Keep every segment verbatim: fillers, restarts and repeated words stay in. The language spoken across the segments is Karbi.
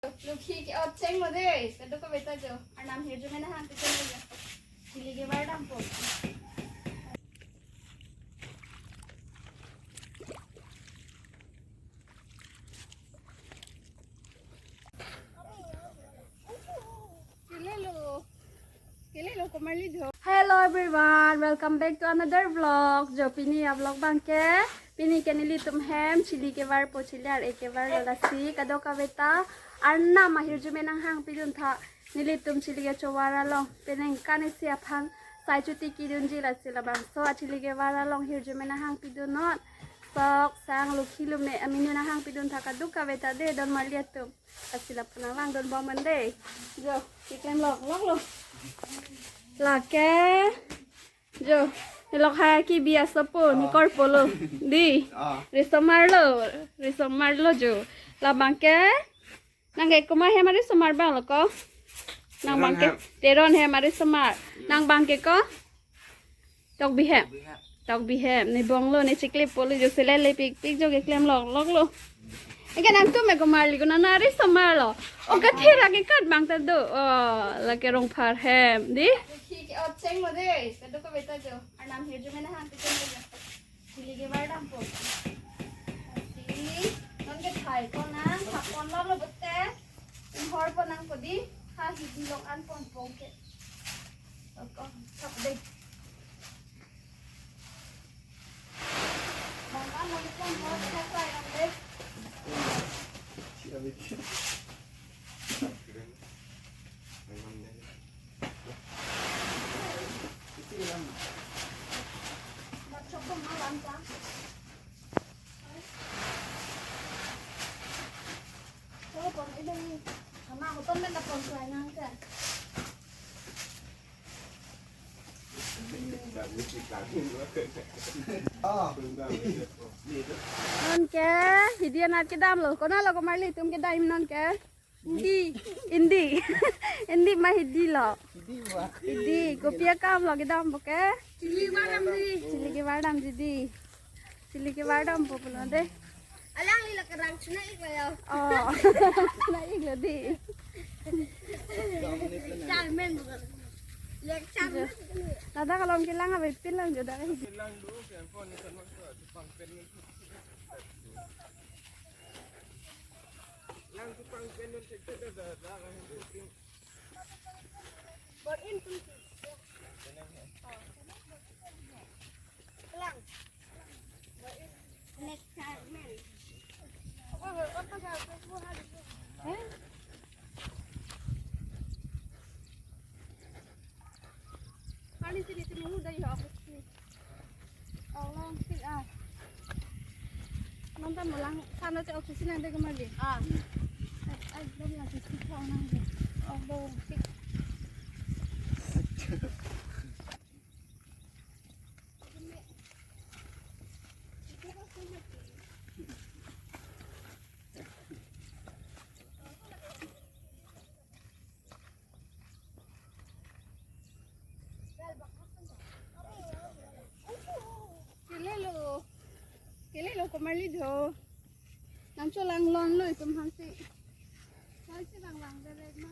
Lokhi ke-ot chenglo dei, kadokave ta jo. Arnam hirjume nanghangpidun dei jo. Chili kevardampo. Kelelo. Kelelo komarli jo. Hello everyone, welcome back to another vlog. Jo pini a-vlog abangke, pini ke nelitum hem chili kevarpo, chili ar-e kevarlo, lasi kadokave ta Arnam ahirjume nanghangpidun tha. Nelitum chili kechovar along penang kanisi aphan sai chuti kidunji, lasi labangso a chili kevar along hirjume nanghangpidunnon. Sok sang lokhi lome aminu nanghangpidun tha kadokave ta dei donmarli atum. Lasi lapu nangvangdunbom non dei. Jo, keklem lokloklo. Lake. Jo, nelok ha kebi asopo, ne korpolo. Dei. Ah. Risomarlo, risomarlo jo. Labangke. Nangke komat hem arisomar abanglo ko? Nang Teron abangke hem. Teron hem arisomar. Hmm. Nang abangke ko? Tokbi hem. Tokbi hem. Tokbi hem. Ne bonglo, ne chiklepolo jo, selelepikpik jo, keklem lokloklo. Anke nangtum me komarli ko, nang arisomarlo. O kathera ke kat abang ta do. O, lake Rongphar hem. Dei? Lokhi ke-ot chenglo dei. Kadokave ta jo. Arnam hirjume nanghangpidun dei jo. Chili kevardampo. Lasi non ke thai ko nang, thak ponlo lo bote. Inghorpo nangpo dei, ha hidi along an ponpo ke. Oko, thak dei. Bang an non ponpo, thak lai nang dei. Non ke, hidi anat kedamlo. Konatlo komarli atum kedam non ke? Hindi. Hindi. Hindi ma Hindi lo? Hindi ma. Hindi. Kopi akam lo kedampo ke? Chili kevardamji. Chili kevardamji dei. Chili kevardampo pulo dei. Alangli la kerang chuna ik lo ya. Oh. Chuna ik lo dei. Charmen bukan. Ya, charmen. Ladak along kelang avepin lang jo dak. Kelang do, handphone ni kan masuk, pangpen. Kali sini sini udah ya aku sini. Tolong sih ah. Nonton malang sana cek oksigen nanti kembali. Ah. Ay, ay, belum lagi sih kau nanti. Oh, belum sih. Kelelo. Kelelo komarli jo. Nang cholang lonlo itum aphansi. Aphansi bang bang bebek ma.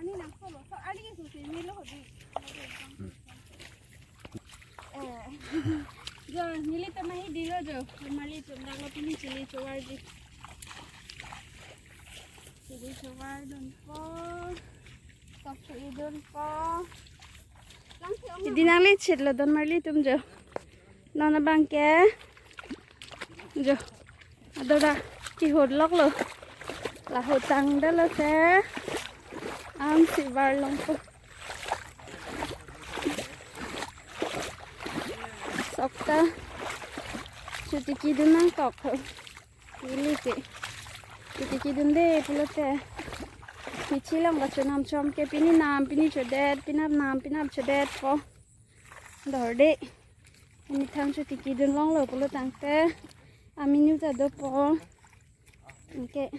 Ani nang solo, so ani ke susi ni lo di. Eh. Jo, nelitum ahi dilo jo. Mali tum dak lo pini chili chovarji. Chili chovardunpo. Sok si idunpo. Lang si ong. Hidi nanglechitlo donmarli atum jo. Non abangke. Jo. Adora kihor loklo. Lahutang dalo se. Amsi varlongpo. Sok ta chotiki dun nangkok ho. Ili ke. Chotiki dunde pulote. Hichi along kachonam chom ke, pini nam pini chodet, penap nam penap chodetpo. Dorde. Methang chotiki dun longlo pulo tangte aminu ta dopo. Anke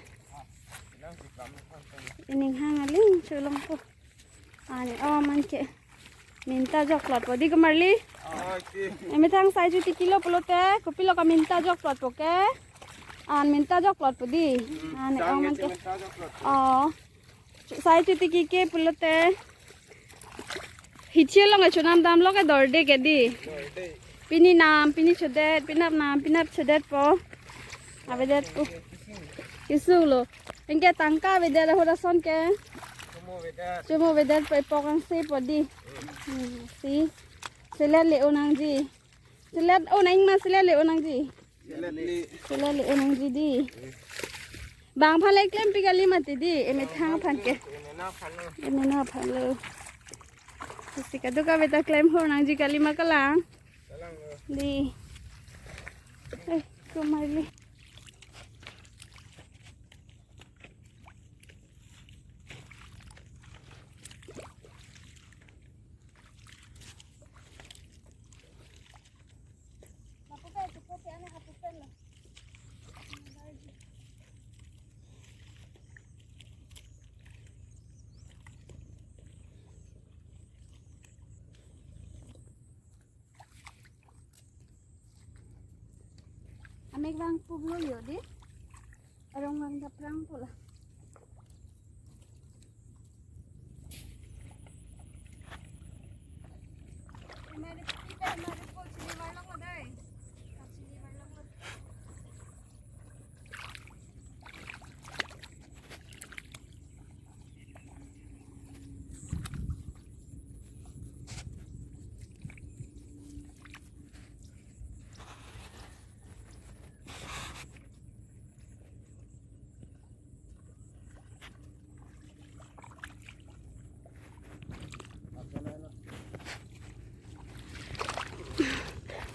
ining hang aling cholongpo. Ani, oh, man ke minta jokplotpo di komarli. Ah, oke. Methang sai chotiki lo pulote kopilo kaminta jokplotpo ke. An minta jokplotpo di. Ani, oh, man ke. Oh. Sai chotiki ke pulote. Hichi along kachonam damlo ke dorde ke di. Pini nam pini chodet, penap nam penap chodetpo. Avedetpo. Kesung lo. Anke tangka avedet ahut ason ke. Chomo avedetpo, epok angsepo di. Hmm, si. Selet le-o nangji. Selet o nang ma, selet le-o nangji. Selet le. Selet le-o nangji di. Bang aphan le klempi kali mati di, emethang aphan ke. Emena aphan lo. Emena aphan lo. Isi kadokave ta klem ho nangji kali ma kalang. Kalang lo. Di. Eh, komarli. Amek vang publo yo di. Arong vang daprang pula.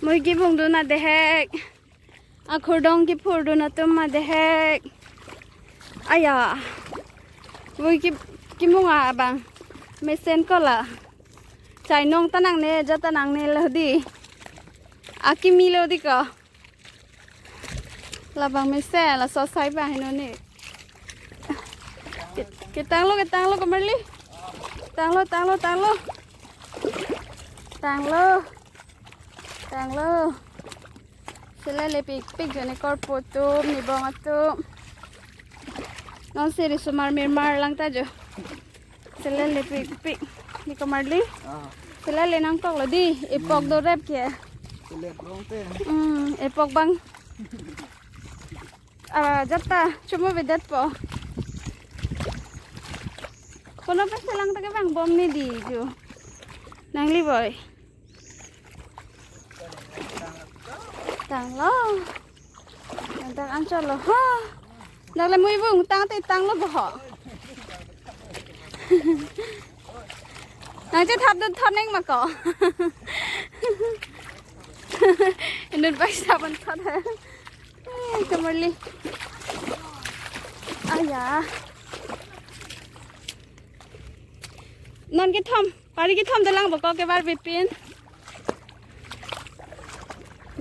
Mui kibung dun adehek. Akhurdong kiphur dun atum adehek. Aya. Mui ki, kimung abang. Mesen kola. Chainong ta nangne, ja ta nangne lo di. Akimi lo di ko. Labang mesen, laso asai abang heno ne. Ke, ketanglo, ketanglo, komarli. Tanglo, tanglo, tanglo. Tanglo. Tanglo. Selet lepikpik jo ne korpo atum, ne bong atum. Non si risomar mirmar lang ta jo. Selet lepikpik. Di komarli. Ah. Selet le nangkoklo di. Epok dorep ke. Selet rong te. Hmm, epok abang. Ah, ja ta. Chomo avedetpo. Kono pen selang ta kevang bom ne di jo. Nangli boi. Tanglo. Nangtang anchotlo. Ha. Dak le mui bung tang te tanglo bo ho. Nangchethap dun thot nang ma ko. Inut bai sa ban thot he. Eh, komarli. Aya. Non kethom. Pari kethom dolang bo ko kebar bipin.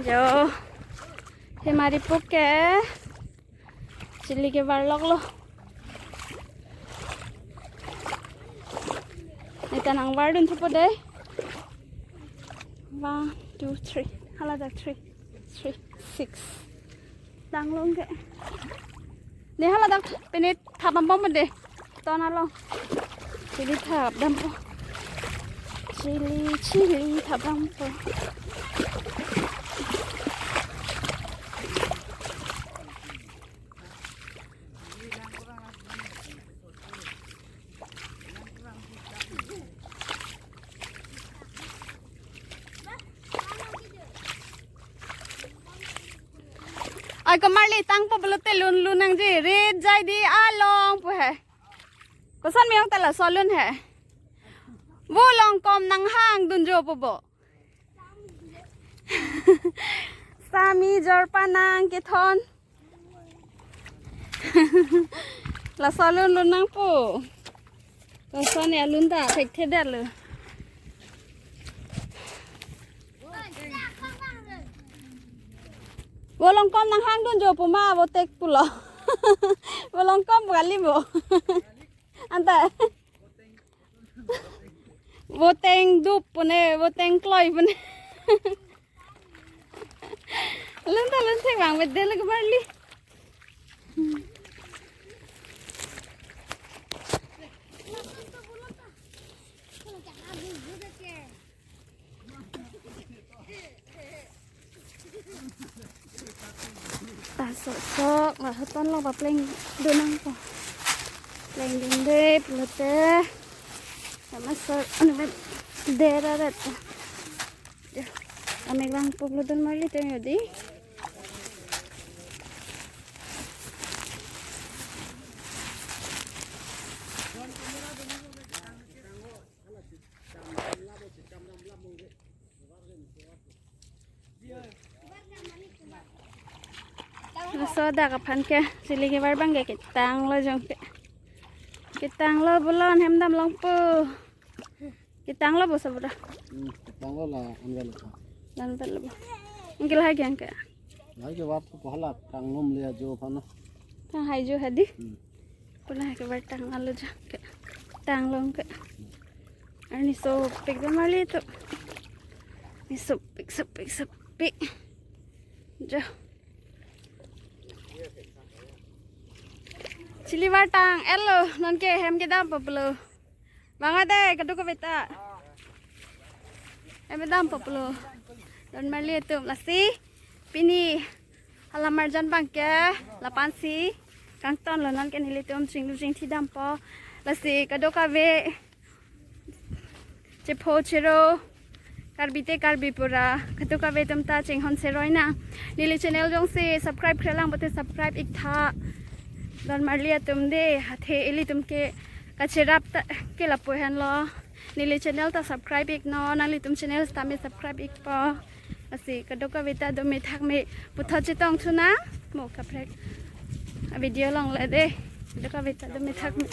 Jo. Hemari puke. Chili kebar loklo. Ne ta nangbar dun thupo de. One, two, three. Hala dak three. Three, six. Tanglo ke. Ne hala dak pine thap bom bom de. Ton along. Chili thap dampo. Chili, chili thap dampo. Ai, komarli tangpo pulote lun lun nangji, rit jai di along pu he. Koson miyong ta laso lun he. Vo long kom nanghang dunjo pu bo. Sami jorpa nang kethon. Laso alun lun nangpo. Laso ne alun ta thekthedetlo. Vo longkom nanghangdun jo pu ma vo tek pulo. Vo longkom kali vo. Anta. Vo teng dup pune, vo teng kloi pune. Lun ta lun thek vang bede lagi marli. Ta sok sok la hoton lo ba plengdun nangpo. Plengdunde pulote. Sama sok anu dera ret. Amek vangpo pulo don marli atum jodi. Laso dak aphan ke chili kevar abang ke ketanglo jong ke. Ketanglo bulon hem dam longpo. Ketanglo bo sabura. Hmm, ketanglo la anvel lo. Anvel lo bo. Anke lahai ke anke. Lahai kevar to pahala tangnom le ajo aphan. Tanghai jo hadi. Hmm. Puna kevar tanglo jo ke. Tanglo ke. Arni sopik do marli atum. Ni sopik, sopik, sopik. Jo. Chili var tang-etlo, non ke hem kedampo pulo. Bang ade, kadokave ta. Hem kedampo pulo. Don marli atum lasi. Pini halamarjan abang ke lapu-an si kangtonlo, non ke nelitum chinglu chingthi dampo. Lasi kadokave chepho chero, Karbi te Karbi pura, kadokave atum ta chinghon seroi nang. Neli channel jongsi subscribe kre lang pote subscribe ik tha. Don marli atum de, athe ilitum ke kacherap ta ke lapu henlo. Neli channel ta subscribe ik non, nanglitum channel sitame subscribe ikpo. Lasi kadokave ta dome thakme puthot chetong thu nang, mo kaprek a video along le de. Kadokave ta dome thakme.